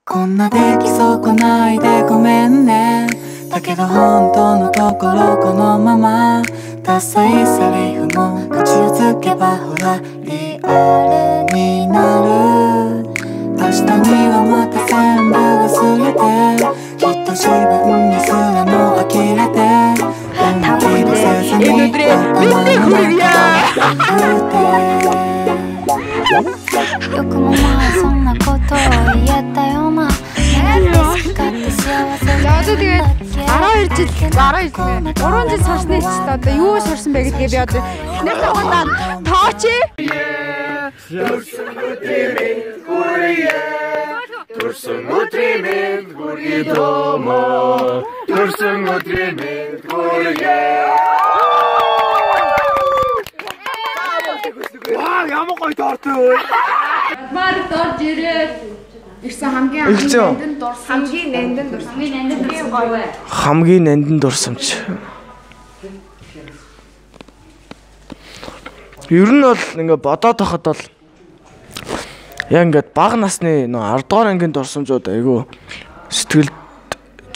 こんな出来損ないでごめんねだけど本当のところこのままダサいセリフも口をつけばほらリアルになる明日にはまた全部忘れてきっと自分にすらも呆れて Та бүхэндээ энэ өдрийн мэндийг хүргье. よくもまあそんなことを言えたよな За одоо тэгээд 12 жил 12 3 жил сурсны ч одоо юу сурсан бэ гэдгээ би одоо эхнэрээ удаа тооч. Төрсөн өдрийн мэнд хүргэе. Төрсөн өдрийн мэнд хүргэе дөөмөө. Төрсөн өдрийн мэнд хүргэе. Вау, ямар гоё торт вэ? Мар дорж ирээд ирсэн хамгийн нандин дурсамж. Хамгийн нандин дурсамж. Хамгийн нандин дурсамж гоё. Хамгийн нандин дурсамж. Ер нь бол ингээ бодоод байхад бол яг ингээд бага насны нөө 10 дугаар ангийн дурсамжууд айгүй сэтгэлд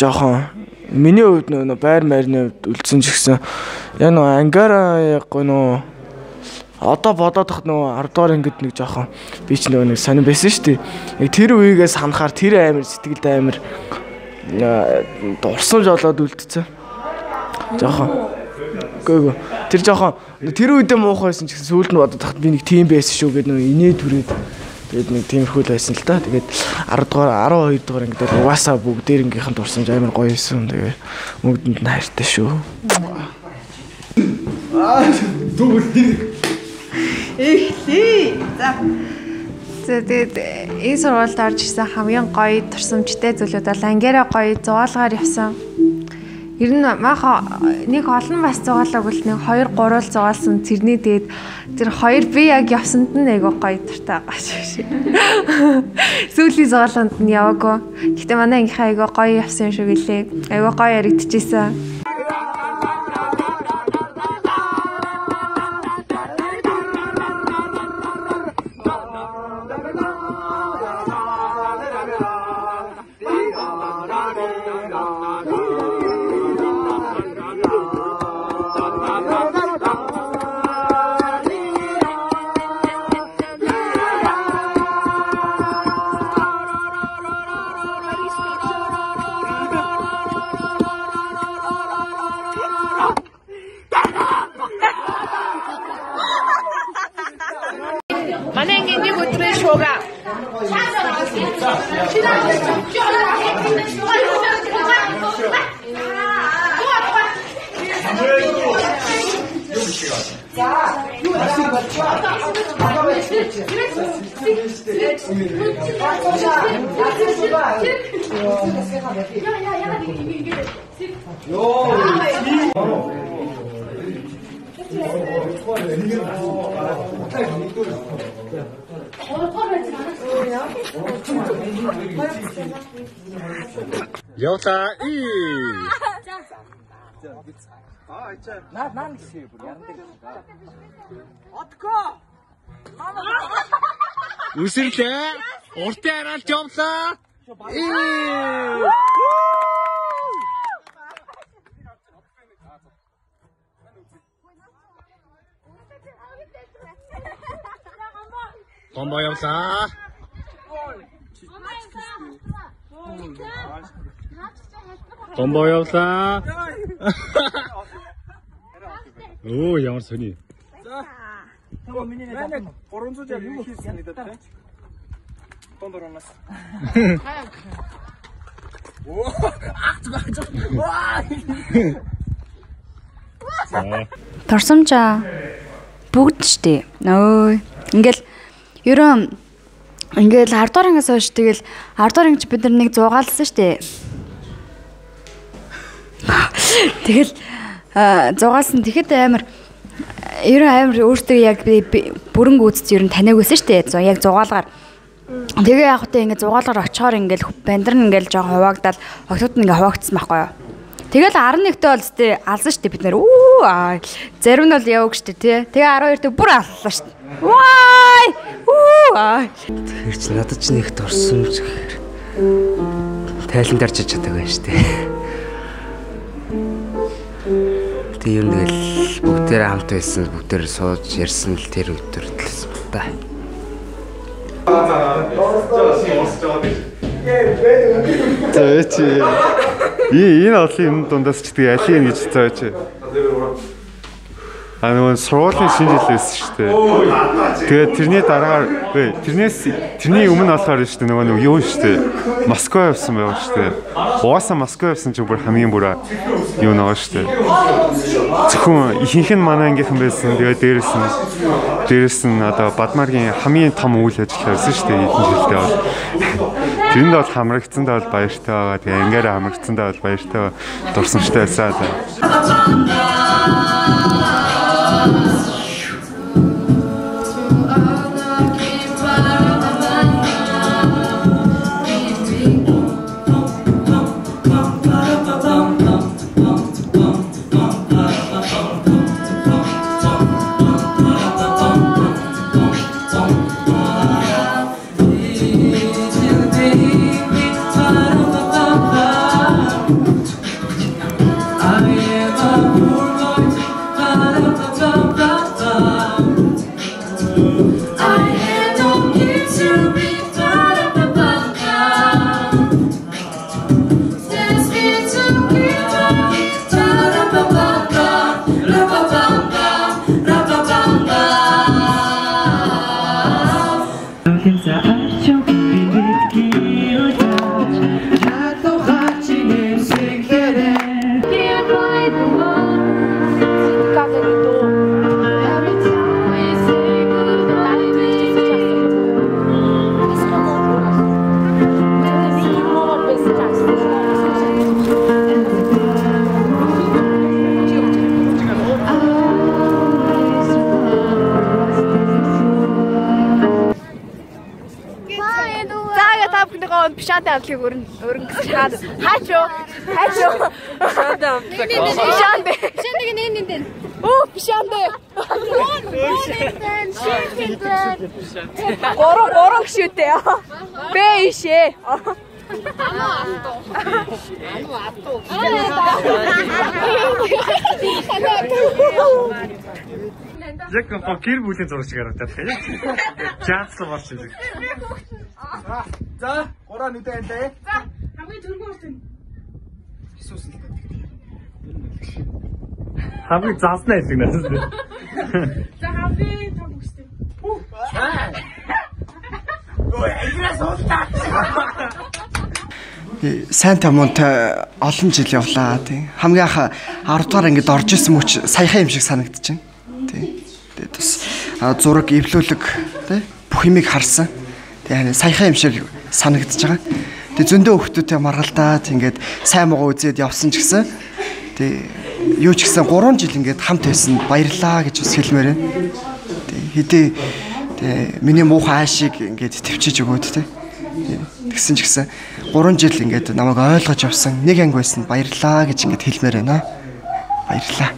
жоохон миний хувьд нөө байр майрны хувьд үлдсэн ч гэсэн яг нөө ангиараа яг нөө одоо бодоод тахад нөгөө 10 дугаар ангид нэг жоохон би ч нөгөө нэг сонир байсан шүү дээ. Яг тэр үеигээ санахаар тэр амар сэтгэлд амар дурсамж болоод үлдсэн. Жоохон үгүй тэр жоохон тэр үедээ муухай байсан ч гэсэн сүүлд нь бодоод тахад би нэг тийм байсан шүү гэдэг нөгөө инээ түрээд тэгээд нэг тиймэрхүү л байсан л та. Тэгээд 10 дугаар 12 дугаар ангид бол угаасаа бүгдээр ангийнхан дурсамж амар гоё байсан. Тэгээд бүгдэнд нь хайртай шүү. Аа дүүл дэрэг. Эхлэе. За. За тэгээд энэ сургуульд орж ирсэн хамгийн гоё турсамжтай зүйлүүд бол ангиараа гоё зугаалгаар явсан. Ер нь маха нэг олон бас зугаалаагүй л нэг 2 3 л зугаалсан. Тэрний тэгээд тэр хоёр би яг явсанд нь айгүй гоё дуртай байгаа шиг. Сүүлийн зугааланд нь яваагүй. Гэхдээ манай ангийнхаа айгүй гоё явсан юм шиг үлээ. Айгүй гоё яригдчихсэн. Манай ангийн нэг өдрийн шууга. Явлаа. Үсэрлээ. Уртын хараалж явлаа. Гомбо явлаа. Гомбо явлаа. Оо ямар сони. За. Миний 360 юу хийсэн гэдэг те. Дондоронаас. Оо ах зүг. Дурсамжаа бүгд штэ. Өө ингээл ерөн ингээл 10 дугаар ангиас хойш тэгэл 10 дугаар ангич бид нар нэг зугаалсан штэ. Тэгэл зугаалсан тэгэхэд амар ерөн амар өөртөө яг би бүрэн гүйцэд ер нь таниаг байсан штэ. Яг зугаалгаар. Тэгээ яг хөтэ ингээд зугаалгаар очихоор ингээл бандар нь ингээл жоохон хуваагдал октод нь ингээд хуваагдсан байхгүй юу. Тэгэл 11-т бол зэ алсан штэ бид нэр. Үү зарим нь бол яваг штэ тий. Тэгээ 12-т бүр аллаа штэ. Вай! Үү! Тэгэхээр чи надад ч нэг дурсамж гэхээр Тайлан дээр чиж чаддаг байх шүү дээ. Тэг юм тэгэл бүгдээрээ хамт байсан, бүгдээрээ сууж ярьсан л тэр өдөр л та. За чи. Энэ олон юм дундаас ч тэг алийн гэж заа чи. А нөгөө сургуулийн шинэ жил байсан шүү дээ. Тэгээд тэрний дараагаар үгүй тэрний өмнө болохоор шүү дээ нөгөө нэг юу шүү дээ. Москва явсан байгаа шүү дээ. Угаасаа Москва явсан чинь бүр хамгийн бүр юу нөгөө шүү дээ. Зөвхөн ихэнх нь манай ангийнхан байсан. Тэгээд дээрээс нь одоо Бадмаргийн хамгийн том үйл ажиллагаа байсан шүү дээ. Эдэн жилдээ бол. Тэрэнд бол хамрагдсандаа бол баяртай байгаа. Тэгээ ангиараа хамрагдсандаа бол баяртай дурсамжтай байсан. Бишантай амтлагийг өрн гэсэн хаад хаачуу бишантай амтлаг бишантай бишантайг нэн нэн өө бишантай гурав гişүтэй бэ ишээ ану алтуу Яг гэр бүлийн зураг шиг харагдаад байна. Жаацлаа болж байна. За, 3 нүдэ айлаа. За, хамгийн түргэн урт нь. Иесус л та. Хамгийн заасна айлаг надад. За, хамгийн том бүстэй. Ой, айлаас уултаа. Сайн тамунтай олон жил явлаа тий. Хамгийн анх 10 дугаар ангид орж исэн мөч саяхан юм шиг санагдчихэв. Тий. Тэгээд бас зураг, эвлүүлэг тий бүх юмыг харсан. Тэгээ саяхан юм шиг санагдаж байгаа. Тэгээ зөндөө хүүхдүүдтэй маргалдаад ингээд сайн муу үзээд явсан ч гэсэн тий юу ч гэсэн 3 жил ингээд хамт байсан баярлаа гэж бас хэлмээр байна. Тий хэдий тий миний муухай аашийг ингээд төвчиж өгөөд тий. Тэгсэн ч гэсэн 3 жил ингээд намайг ойлгож явсан нэг анги байсан баярлаа гэж ингээд хэлмээр байна. Баярлаа.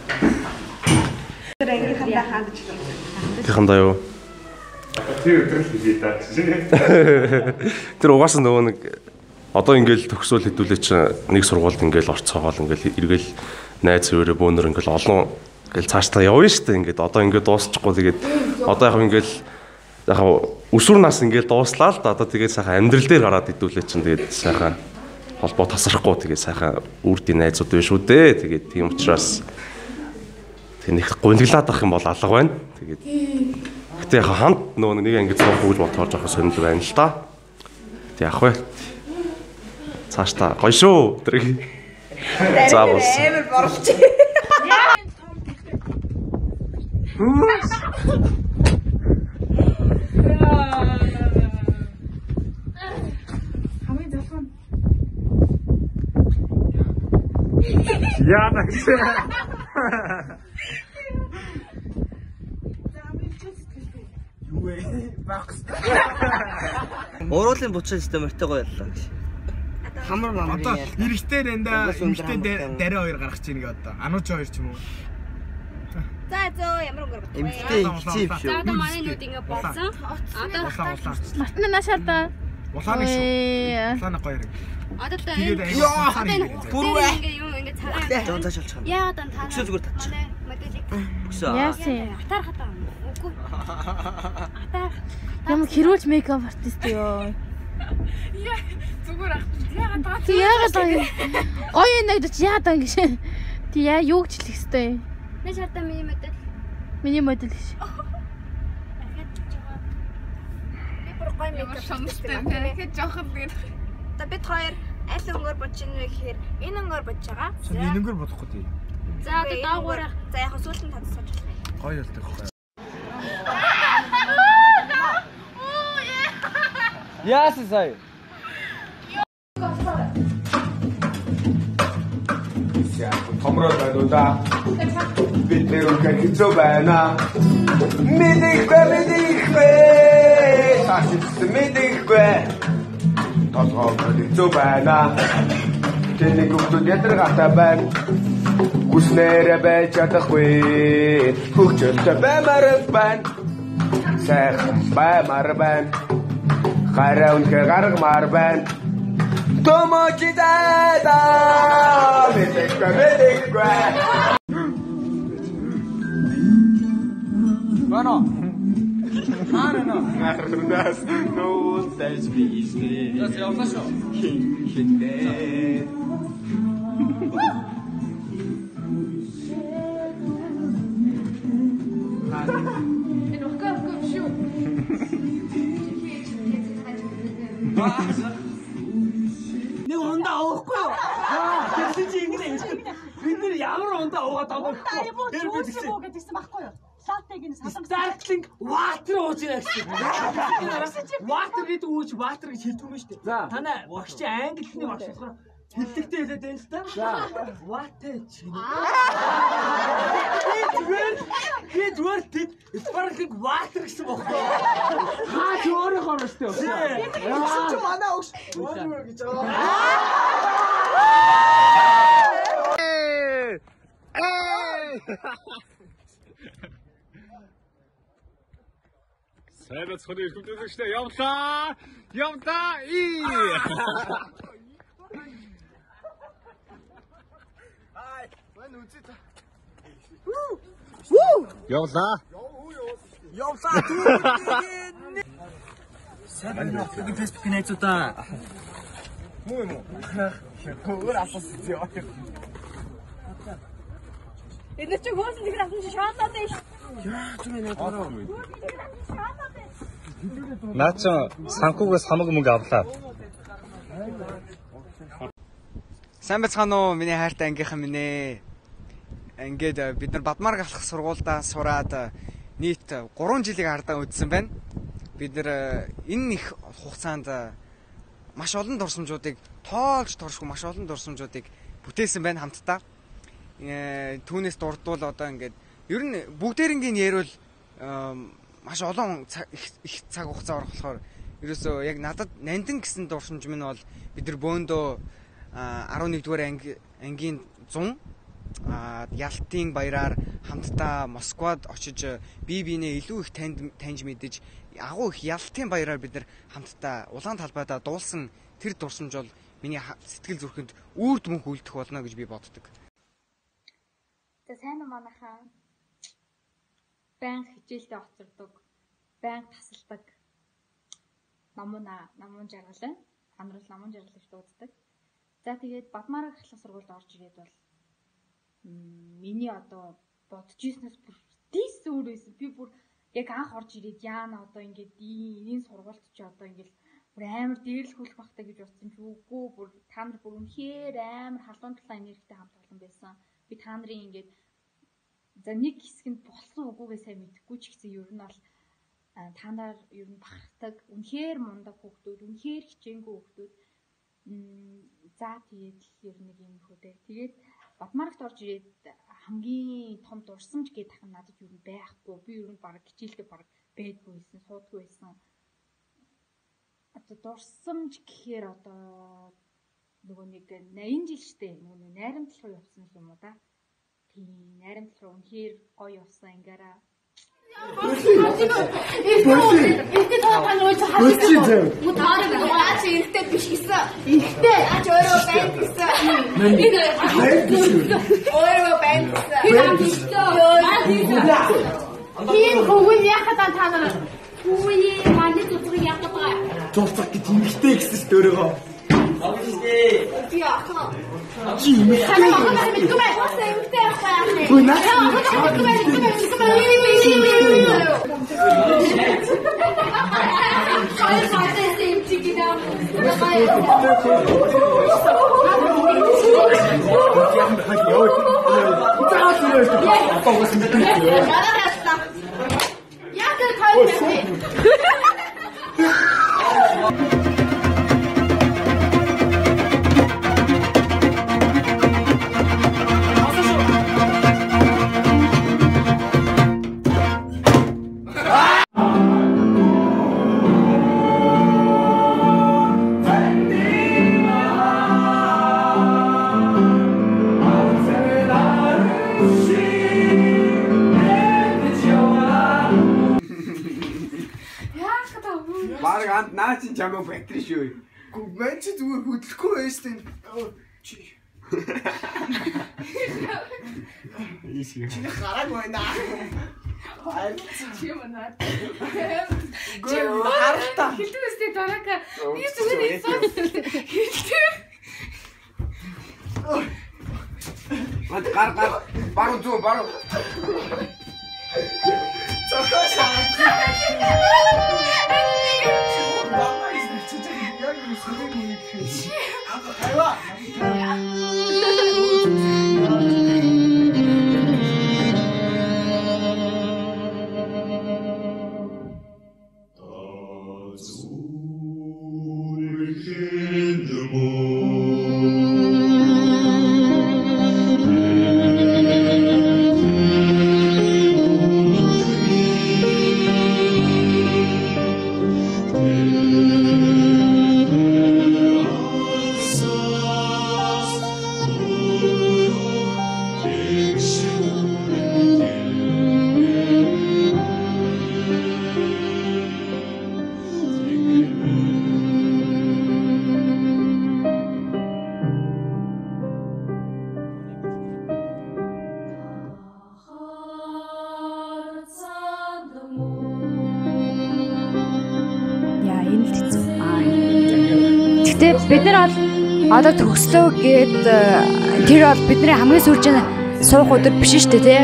Тэхэндээ юу? Тэр өдөр л хийе даа. Тэр угаасаа нөгөө нэг одоо ингээл төгсөөл хэдүүлээ чинь нэг сургуульд ингээл орцоогоол ингээл эргээл найз зүрээ бөөнөр ингээл олон ингээл цаашдаа явна шүү дээ. Ингээд одоо ингээд дуусчихгүй тэгээд одоо яг ингээл яг өсвөр нас ингээл дууслаа л да. Одоо тэгээд сайхан амьдрал дээр гараад хэдүүлээ чинь тэгээд сайхан холбоо тасрахгүй тэгээд сайхан үрдийн найзууд байна шүү дээ. Тэгээд тийм учраас тэг нэг гундлаад ах юм бол алга байна. Тэгээд гэтээ яг хамт нөгөө нэг ангид суух гэж бодохоор жоохон сонирхол байна л да. Тэг яах вэ? Цаашдаа гоё шүү. Тэр за бос. Амар борлж. Хамгийн залхуу. Яа нагш. Уруулын буцаа өстө морьтой гоё яллаа гэж. Хамар мамар яа. Одоо эрэгтэй дандаа эмэгтэй дараа хоёр гаргах чинь ингээ одоо. Анууч хоёр ч юм уу. За зөө ямар өнгөр бодох вэ? Эмэгтэй ихсэн юм шүү. За одоо манай нүд ингээ болсон. Одоо мартна наашаа та. Улааны шүү. Улааны гоё хэрэг. Одоо л Тэгээд аяа. Бүрвэ. Ингээ юм ингээ цагаан. Жон цааш олчих. Яагаад энэ та. Өксөө зүгээр татчих. Моделийг. Өксөө. Яасан? Атаар хатаа. Үгүй. Атаар. Ямар хэрүүлж мейкап артист ёо. Яа зүгээр ах. Яагаад байгаа? Тэг яагаад байгаа юм? Гоё юм нэгдэж яагаад байгаа юм гэж. Тэг яа юу гэж хэлэх хэвтэй юм? Нэг шартаа миний модель. Миний модель гэж. Би бүр гоё мейкап шонгостой. Тэгэхээр жоохон л гэдэг. За бид хоёр аль өнгөөр бодож ийн вэ гэхээр энэ өнгөөр бодож байгаа. Энэ өнгөөр бодохгүй тий. За одоо доогуур. За яг сүүлд нь татсаж болох юм. Гоё болдог байхгүй. Яасан сая? Томроо байна уу да? Бид нэр үнээр хэцүү байна. Мэдэхгүй мэдэхгүй. Тасч мэдэхгүй. Толгой хэцүү байна. Тэний хүүхдүүд ядаргаатай байна. Гүснээрээ байж чадахгүй. Хөгжөлтэй баймар байна. Сайхан баймар байна. Хараа үнээр гаргамаар байна. Томочи дада. Мэдэхгүй мэдэхгүй. Бано. Арна. Нардас нууцаж бишээ. За явлаа шүү. Хин хинтээ. Энэ окей окей шүү. Нэг ундаа уухгүй юу? Тэгсэн чи ингэж хэлсэн. Бид нэр ямар ундаа уугаад байгаа юм бэ? Тэр би тэгсэн. Гэдгийгсэн байхгүй юу? Латтег энэ салангас Sparkling water ууж ирэх гэсэн. Water гэдэг үг чи water гэж хэлдэг юм шүү дээ. Танай багш чи англи хэлний багш болохоор хэллэгтэй хэлээд байна л да. Water ч гэнэ. Би зүгээр тэд sparkling water гэсэн бохгүй. Хаа чи өөрийнхөө орно шүү дээ. Тэгсэн чи манай өгш water гэж байгаа. Сайн байцгаана уу эрхэм үзэгчдээ. Явлаа. Явлаа. И. Хай, мань үзээ та. Явлаа. Явлаа түүний. Сайн байна уу? Би Facebook-ийн найзуудаа. Муу юм уу? Өөр асуусан зөө. Энд чи хөөсөн тэгэр авсан чи шоолоод байна шүү. Яа, зүг надад. Наа чи санхүүгээс хамаг мөнгө авлаа. Сайн байцгаана уу миний хайртай ангийнхан минь ээ. Ингээд бид нар Бадмаар галах сургуульдаа сураад нийт 3 жилийг хардаа үдсэн байна. Бид нар энэ их хугацаанд маш олон дурсамжуудыг тоолж торшгүй маш олон дурсамжуудыг бүтээсэн байна хамтдаа. Түүнээс дурдвал одоо ингээд ер нь бүгдээрингийн ярил маш олон их цаг хугацаа орох болохоор ерөөсөө яг надад нандин гэсэн дурсамж минь бол бид нар бөөндөө 11-р ангийн 100 Ялтын баяраар хамтдаа Москвад очиж бие биенээ илүү их таньж мэдэж агуу их Ялтын баяраар бид нар хамтдаа улаан талбайдаа дуулсан тэр дурсамж бол миний сэтгэл зүрхэнд үрд мөнх үлдэх болно гэж би боддог. За сайн уу манайхаа. Баян хичээлдээ хоцордог, баян тасалдаг. Намуун жаргал байна. Та нар бол намуун жаргал гэж дууддаг. За тэгээд Бадмаар ахлах сургуульд орж ирээд бол миний одоо бодож ирснээс бүр дис өөр байсан. Би бүр яг анх орж ирээд яана одоо ингээд энэ сургуульд чи одоо ингээд бүр амар дээрлэхүүлэх багтаа гэж бодсон чи үгүй бүр та нар бүр үнэхээр амар халуун талаа энергитэй хамт олон байсан. Би та нарын ингээд за нэг хэсэг нь болсон үгүйгээ сайн мэдэхгүй ч гэсэн ер нь бол та нар ер нь бахархдаг, үнэхээр мундаг хүүхдүүд, үнэхээр хичээнгүй хүүхдүүд. За тэгээд л ер нь нэг юм хөө дээ. Тэгээд Бадмарагт орж ирээд хамгийн том дурсамж гэдэг нь надад ер нь байхгүй. Би ер нь баг хичээлдээ баг байдгүй байсан, суудгүй байсан. Одоо дурсамж гэхээр одоо нөгөө нэг 80 жил штэ нөгөө нэг найрамдал руу явсан юм уу да. Тийм, найрамдал руу үнэхээр гоё явсан ангаараа. Эртээ та нууж харсан. Мутаараа наач эртээ биш гэсэн. Эртээ наач өөрөө байна гэсэн. Өөрөө байна гэсэн. Тийм хөвгөн яхад та нар хүүе манай зүрх яхад байгаа. Зурцах гэж эмхтэй гэсэн ч өөрөөгөө. Би охин. Чи эмхтэй. Мэдгүй байх. Уусаа эмхтэй явах байх. Үгүй наа. Бараг анд наа чи чамайг батри шүү. Гү мэн чи зүгээр хөдлөхгүй байж тань. Чи. Чи хараг байна. Чи юм аа. Гү харалтаа. Хэлдэг үстэй дараака. Би зүгээр хэлдэг. Мад гар гар баруун зүү баруун. Зохио шаа. Бид нар бол одоо төгслөө гээд тэр бол бидний хамгийн сүүлийн суух өдөр биш шүү дээ тий.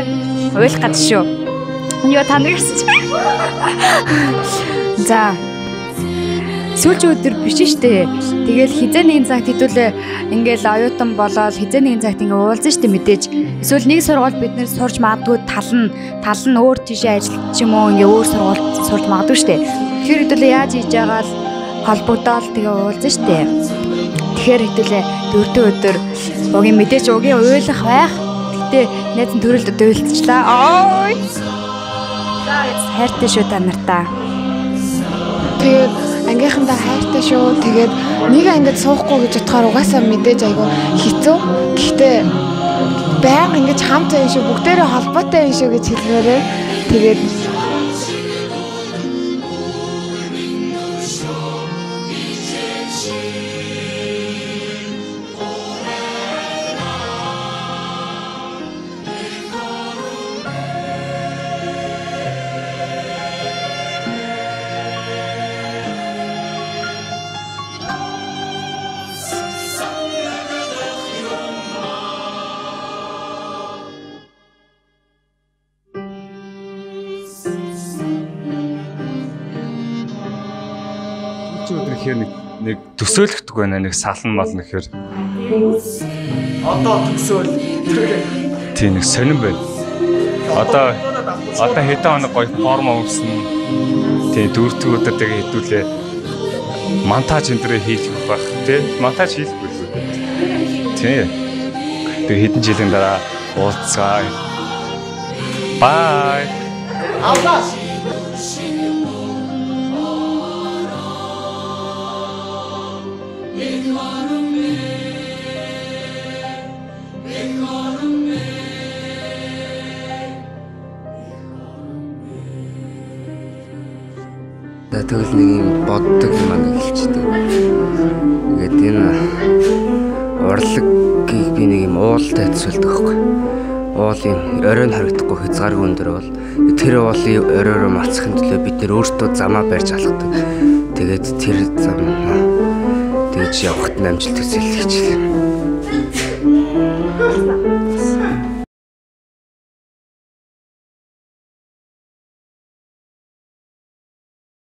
Уйлах гад шүү. Йоо та нар гэсэн чи. За. Сүүлийн өдөр биш шүү дээ. Тэгэл хизээ нэгэн цагт хэдүүлээ ингээл оюутан болоод хизээ нэгэн цагт ингээ уулзсан шүү дээ мэдээж. Эсвэл нэг сургууль бид нэр сурч магадгүй тал нь өөр тийшээ ажиллаж ч юм уу ингээ өөр сургуульд сурч магадгүй шүү дээ. Тэгэхээр хэдүүлээ яаж хийж байгаа л холбогдоол тэгээ уулзсан шүү дээ. Тэгэхээр хэдүүлээ дөрөвдүгээр өдөр угийн мэдээч угийн уйлах байх. Гэтэ найз нь төрөлд уйлцчлаа. Ой. Хайртай шүү та нартаа. Тэгээд ангийнхандаа хайртай шүү. Тэгээд нэг ангид суухгүй гэж бодохоор угаасаа мэдээж айгүй хэцүү. Гэхдээ байнга ингэж хамт байх шүү. Бүгдээрээ холбоотой юм шүү гэж хэлмээрээ. Тэгээд Нэг төсөөлөгдөг байна, нэг салан мална гэхээр одоо төсөөл тийм нэг сонирн байна. Одоо хэдэн хоног гоё форма өмснө. Тийм дөрөвдүгээр өдөр тэгээ хэдүүлээ монтаж энэ дээрээ хийх байх тий. Монтаж хийхгүй л үү. Тийм. Тэгээ хэдэн жилийн дараа уулзгаа. Бай. Авлаа. Economy, economy. За тэгвэл нэг юм боддог юм аа хэлчихдэг. Тэгээд энэ урлагийг би нэг юм уултай төсөөлдөг байхгүй. Уул юм оройн харагдахгүй хязгааргүй өндөр бол тэр уулын оройроо мацахын төлөө бид нэр өөртөө замаа барьж алхдаг. Тэгээд тэр зам тэгж явахад нь амжилт төсөөлөх хичээл.